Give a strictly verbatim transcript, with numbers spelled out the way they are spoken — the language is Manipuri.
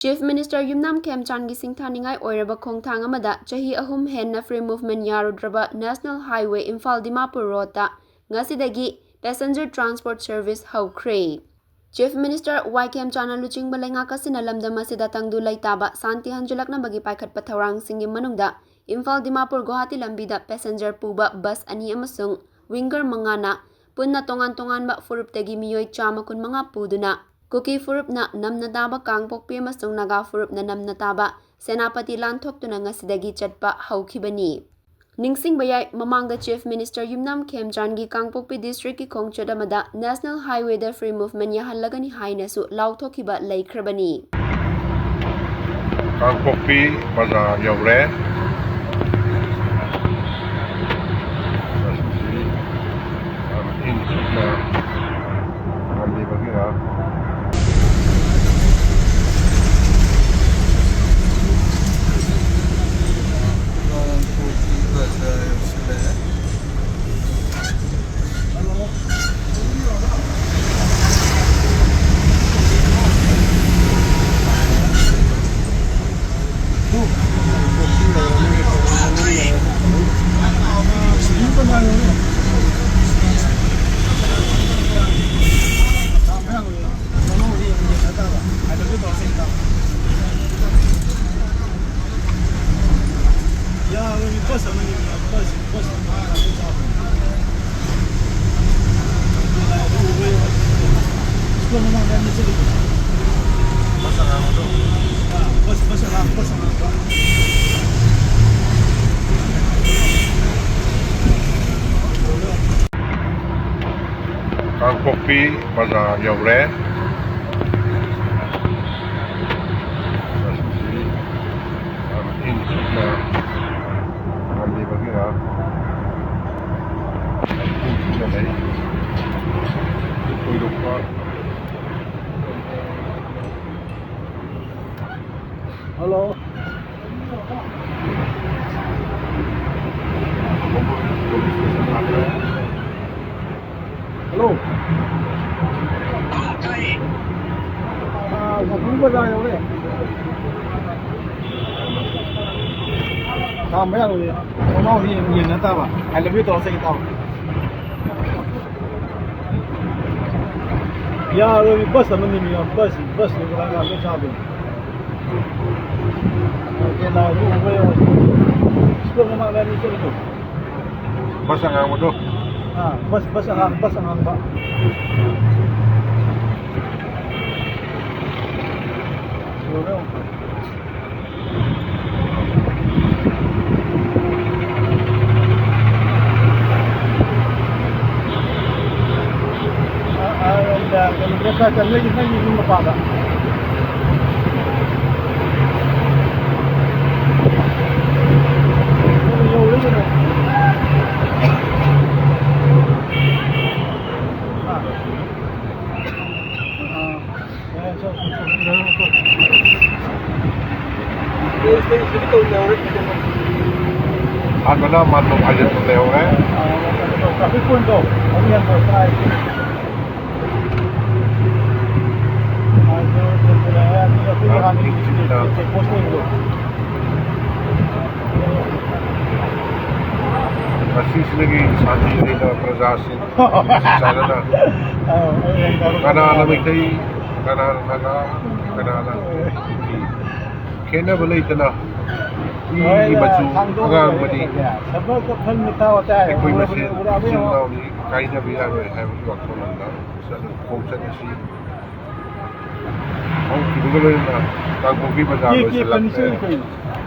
Chief Minister ꯌꯨꯝꯅꯥꯝ ꯈꯦꯝꯆꯥꯟꯒꯤ ꯁꯤꯡꯊꯥꯅꯤꯡꯉꯥꯏ ꯑꯣꯏꯔꯕ ꯈꯣꯡꯊꯥꯡ ꯑꯃꯗ ꯆꯍꯤ ꯑꯍꯨꯝ ꯍꯦꯟꯅ free movement ꯌꯥꯔꯨꯗ꯭ꯔꯕ National Highway Imphal Dimapur ꯔꯣꯗꯇ ꯉꯁꯤꯗꯒꯤ passenger transport service ꯍꯧꯈ꯭ꯔꯦ꯫ Chief Minister ꯋꯥꯏ ꯈꯦꯝꯆꯥꯟꯅ ꯂꯨꯆꯤꯡꯕ ꯂꯩꯉꯥꯛ ꯑꯁꯤꯅ ꯂꯝꯗꯝ ꯑꯁꯤꯗ ꯇꯪꯗꯨ ꯂꯩꯇꯥꯕ ꯁꯥꯟꯇꯤ ꯍꯟꯖꯤꯜꯂꯛꯅꯕꯒꯤ ꯄꯥꯏꯈꯠꯄ ꯊꯧꯔꯥꯡꯁꯤꯡꯒꯤ ꯃꯅꯨꯡꯗ ꯏꯝꯐꯥꯜ ꯗꯤꯃꯥꯄꯨꯔ ꯒꯨꯋꯥꯍꯥꯇꯤ ꯂꯝꯕꯤꯗ passenger ꯄꯨꯕ bus ꯑꯅꯤ ꯑꯃꯁꯨꯡ winger ꯃꯉꯥꯅ ꯄꯨꯟꯅ ꯇꯣꯉꯥꯟ ꯇꯣꯉꯥꯟꯕ ꯐꯨꯔꯨꯞꯇꯒꯤ ꯃꯤꯑꯣꯏ ꯆꯥꯝꯃ ꯀꯨꯟꯃꯉꯥ ꯄꯨꯗꯨꯅ ꯀꯨꯀꯤ ꯐꯨꯔꯨꯞꯅ ꯅꯝꯅ ꯇꯥꯕ ꯀꯥꯡꯄꯣꯛꯄꯤ ꯑꯃꯁꯨꯡ ꯅꯥꯒꯥ ꯐꯨꯔꯨꯞꯅ ꯅꯝꯅ ꯇꯥꯕ ꯁꯦꯅꯥꯄꯇꯤ ꯂꯥꯟꯊꯣꯛꯇꯨꯅ ꯉꯁꯤꯗꯒꯤ ꯆꯠꯄ ꯍꯧꯈꯤꯕꯅꯤ꯫ ꯅꯤꯡꯁꯤꯡꯕ ꯌꯥꯏ, ꯃꯃꯥꯡꯗ Chief Minister ꯌꯨꯝꯅꯥꯝ ꯈꯦꯝꯆꯥꯟꯒꯤ ꯀꯥꯡꯄꯣꯛꯄꯤ districtꯀꯤ ꯈꯣꯡꯆꯠ ꯑꯃꯗ National Highwayꯗ free movement ꯌꯥꯍꯜꯂꯒꯅꯤ ꯍꯥꯏꯅꯁꯨ ꯂꯥꯎꯊꯣꯛꯈꯤꯕ ꯂꯩꯈ꯭ꯔꯕꯅꯤ꯫ ꯀꯥꯡꯄꯣꯛꯄꯤ ꯕꯖꯥꯔ ꯌꯧꯔꯦ꯫ ꯃꯁꯤꯁꯤ ꯌꯥꯝ ꯏꯪ ꯆꯤꯛꯅ ꯊꯝꯕꯤꯕꯒꯤꯔ꯫ ꯀꯥꯡꯄꯣꯛꯄꯤ ꯕꯖꯥꯔ ꯌꯧꯔꯦ꯫ ꯃꯁꯤꯁꯤ ꯌꯥꯝ ꯏꯪ ꯆꯤꯛꯅ ꯊꯝꯕꯤꯕꯒꯤꯔ ꯏꯪ ꯆꯤꯛꯅ ꯂꯩ꯫ ꯊꯣꯏꯗꯣꯛꯄ Hello. Hello. ꯋꯥꯡꯈꯣꯡ ꯕꯖꯥꯔ ꯌꯧꯔꯦ꯫ ꯈꯥꯝꯕ ꯌꯥꯔꯣꯏꯌꯦ꯫ ꯊꯣꯡꯅꯥꯎꯗꯤ ꯌꯦꯡ-, ꯌꯦꯡꯅ ꯇꯥꯕ꯫ I love you ꯇꯧꯔ ꯆꯠꯈꯤ ꯇꯥꯕ꯫ ꯌꯥꯔꯣꯏ, ꯕꯁ ꯑꯃꯅꯤ ꯃꯤ, ꯕꯁ, ꯕꯁꯅꯤ ꯀꯅꯥ ꯀꯅꯥ ꯂꯣꯏ ꯆꯥꯗꯣꯏꯅꯤ꯫ ꯀꯦꯔꯂꯥꯗ ꯎꯕ ꯌꯥꯔꯣꯏ꯫ ꯁ꯭ꯀꯨꯜ ꯃꯃꯥꯡꯗ ꯑꯅꯤ ꯆꯠꯂꯤꯗꯣ꯫ ꯕꯁ ꯑꯉꯥꯡꯕꯗꯣ꯫ ꯑꯥ, ꯕꯁ, ꯕꯁ ꯑꯉꯥꯡ-, ꯕꯁ ꯑꯉꯥꯡꯕ꯫ ꯌꯧꯔꯦ ꯑꯃꯨꯛ꯫ ꯑꯥ, ꯑꯥ, ꯑꯥ, ꯀꯩꯅꯣ, ꯕ꯭ꯔꯦꯛꯐꯥꯁ ꯅꯣꯏꯒꯤ, ꯅꯣꯏꯒꯤ ꯌꯨꯝ ꯃꯄꯥꯗ꯫ ꯌꯧꯔꯦ ꯀꯩꯅꯣ꯫ ꯑꯥ꯫ ꯑꯥ꯫ ꯑꯍꯥꯟꯕꯅ ꯃꯥꯟꯗꯣꯞ ꯍꯥꯏꯖꯟꯕ ꯂꯩꯍꯧꯔꯦ꯫ Traffic point ꯇꯣ ꯑꯃꯨꯛ ꯌꯦꯡꯕ ꯇꯥꯏ꯫ Traffic ꯆꯤꯟꯅ꯫ Check post ꯂꯩꯕꯗꯣ꯫ ꯃꯁꯤꯁꯤꯗꯒꯤ ꯁꯥꯟꯇꯤ ꯂꯩꯅ ꯄ꯭ꯔꯖꯥꯁꯤꯡ ꯆꯥꯟꯅꯅ ꯑꯧ, ꯑꯩ ꯍꯌꯦꯡ ꯀꯅꯥꯅ ꯃꯩꯇꯩ, ꯀꯅꯥꯅ ꯅꯥꯒꯥ, ꯀꯅꯥꯅ ꯀꯨꯀꯤ, ꯈꯦꯠꯅꯕ ꯂꯩꯇꯅ ꯏꯒꯤ ꯍꯣꯏꯅꯦ, ꯃꯆꯨ ꯈꯥꯡꯗꯣꯛꯑꯒ ꯑꯉꯥꯡꯕꯅꯤ꯫ ꯂꯩꯔꯒ ꯁꯕꯛꯀ ꯐꯟ ꯃꯤꯇꯥ ꯋꯥꯇꯥ ꯑꯩꯈꯣꯏ ꯎꯔꯕ-, ꯃꯁꯦꯟ ꯎꯔꯕ ꯏꯆꯤꯜ ꯌꯦꯡꯉꯣ꯫ ꯏꯅꯥꯎꯅꯤ, ꯀꯥꯏꯅꯕ ꯌꯥꯔꯣꯏ ꯍꯥꯏꯕꯒꯤ ꯋꯥꯈꯜꯂꯣꯟꯗ ꯆꯠꯅ-, ꯈꯣꯡꯆꯠ ꯑꯁꯤ ꯍꯧꯈꯤꯕꯒ ꯂꯣꯏꯅꯅ ꯀꯥꯡꯄꯣꯛꯄꯤ ꯕꯖꯥꯔ ꯀꯦ ꯀꯦ ꯂꯣꯏꯁꯤꯜꯂꯛꯂꯦ꯫ ꯐꯔꯅꯤꯆꯔ ꯀꯩꯅꯣ?